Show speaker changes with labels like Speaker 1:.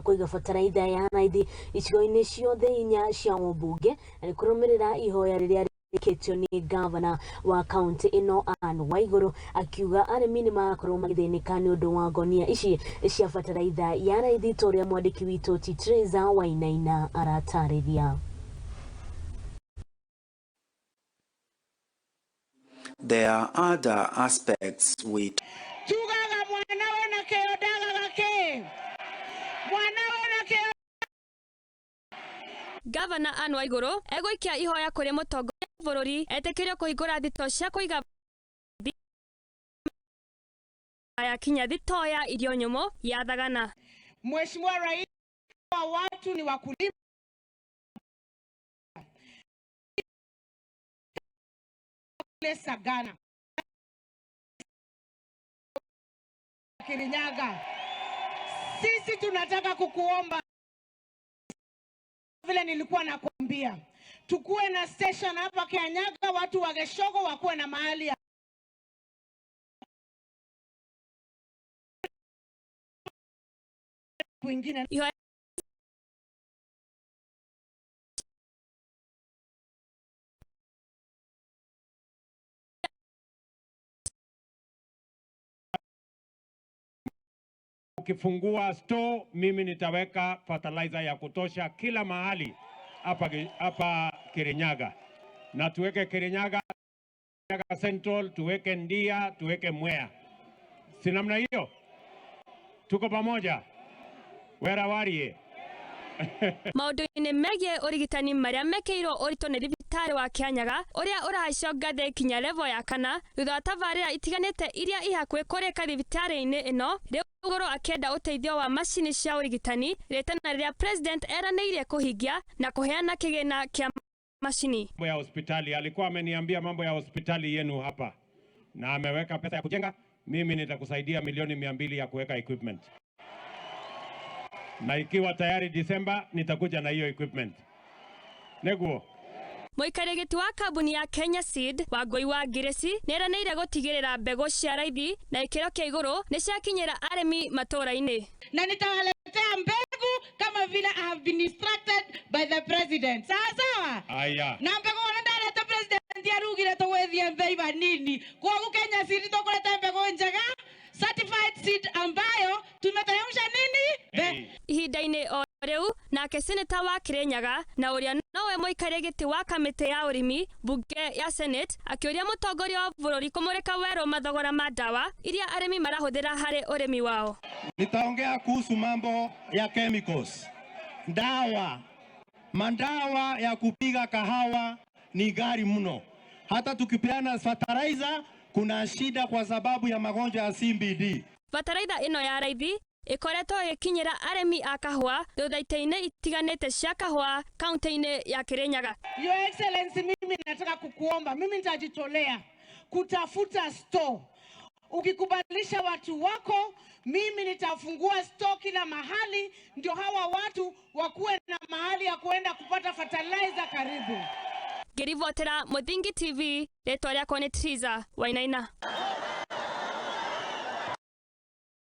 Speaker 1: Kũiga bataraitha ya raithi icigo-inĩ ciothe inya cia ũmbunge na nĩ kũrũmĩrĩra ihoya rĩrĩa rĩkĩtio nĩ gavana wa kaunti ĩno Anne Waigũrũ, akiuga arĩmi nĩ marakorwo magĩthĩnĩka nĩ ũndũ wa ngonia ici cia bataraitha ya raithi, ta ũrĩa mwandĩki witũ Titreza Wainaina aratarĩria.
Speaker 2: There are other aspects we
Speaker 3: Tugaga mwana wena kĩo ndagaga kĩ mwana wena kĩo.
Speaker 4: Gavana Anne Waigũrũ egũikia ihoya kũrĩ mũtongoria wa bũrũri etĩkĩrio kũhingũra thitoo cia kũiga yakinya thitoo ya irio nyũmũ ya Thagana.
Speaker 3: Mheshimiwa Rais wa watu ni wakulima kule Sagana, Kirinyaga. Sisi tunataka kukuomba vile nilikuwa nakwambia, tukuwe na station hapa Kianyaga, watu wa Geshogo wakuwe na mahali ya kwingine.
Speaker 4: Ihoya
Speaker 5: Ukifungua store, mimi nitaweka fertilizer ya kutosha kila mahali hapa Kirinyaga, na tuweke Kirinyaga Central, tuweke Ndia, tuweke Mwea, si namna hiyo? Tuko pamoja? Wera warie.
Speaker 4: Maũndũ-inĩ megiĩ ũrigitani marĩa mekĩirwo ũritũ nĩ thibitarĩ wa Kianyaga ũrĩa ũrahaicio ngathĩ kinya level ya kana thutha wa tabarĩra itiganĩte iria ihakuhĩ kũrĩka thibitarĩ-inĩ ĩno, rĩu Waigũrũ akĩenda ũteithio wa macini cia ũrigitani, rĩtana rĩrĩa president eranĩire kũhingia na kũheana kĩgĩna kĩa macini.
Speaker 5: Mambo ya hospitali, alikuwa ameniambia mambo ya hospitali yenu hapa na ameweka pesa ya kujenga. Mimi nitakusaidia milioni 200 ya kuweka equipment, na ikiwa tayari Disemba nitakuja na hiyo equipment. Neguo.
Speaker 4: Mũikarĩri gĩtĩ wa kambuni ya Kenya Seed Wangũi wa Ngirĩci nĩeranĩire gũtigĩrĩra mbegũ cia raithi na gĩkĩro kĩa igũrũ nĩ ciakinyĩra arĩmi matũũra-inĩ.
Speaker 3: Na nitawaletea mbegu kama vile I have been instructed by the president. Sawa sawa?
Speaker 5: Aya.
Speaker 3: Na mbegu ona ndareta president arugire tugwithie mbei vanini. Kwoguo Kenya Seed tukuleta mbegu njega, certified seed ambayo tumeteremsha nini?
Speaker 5: Hey.
Speaker 4: Ihinda-inĩ o rĩu nake seneta wa Kirinyaga na ũrĩa nowe mũikarĩri gĩtĩ wa kamĩtĩ ya ũrĩmi mbunge ya Senate akĩũria mũtongoria wa bũrũri kũmũrĩka werũ mathogora ma ndawa iria arĩmi marahũthĩra harĩ ũrĩmi wao.
Speaker 6: Nitaongea kuhusu mambo ya chemicals. Ndawa, mandawa ya kupiga kahawa ni ghali mno. Hata tukipeana fertilizer kuna shida kwa sababu ya magonjwa ya CBD.
Speaker 4: Bataraitha ĩno ya raithi ĩkoretwo ĩgĩkinyĩra arĩmi a kahũa thutha-inĩ itiganĩte cia kahũa kaunti-inĩ ya Kirinyaga.
Speaker 3: Your Excellency, mimi nataka kukuomba, mimi nitajitolea kutafuta store. Ukikubalisha watu wako, mimi nitafungua store kila mahali, ndio hawa watu wakuwe na mahali ya kuenda kupata fertilizer karibu.
Speaker 4: Ngĩribotera Mũthingi TV, rĩtwa rĩakwa nĩ Triza Wainaina.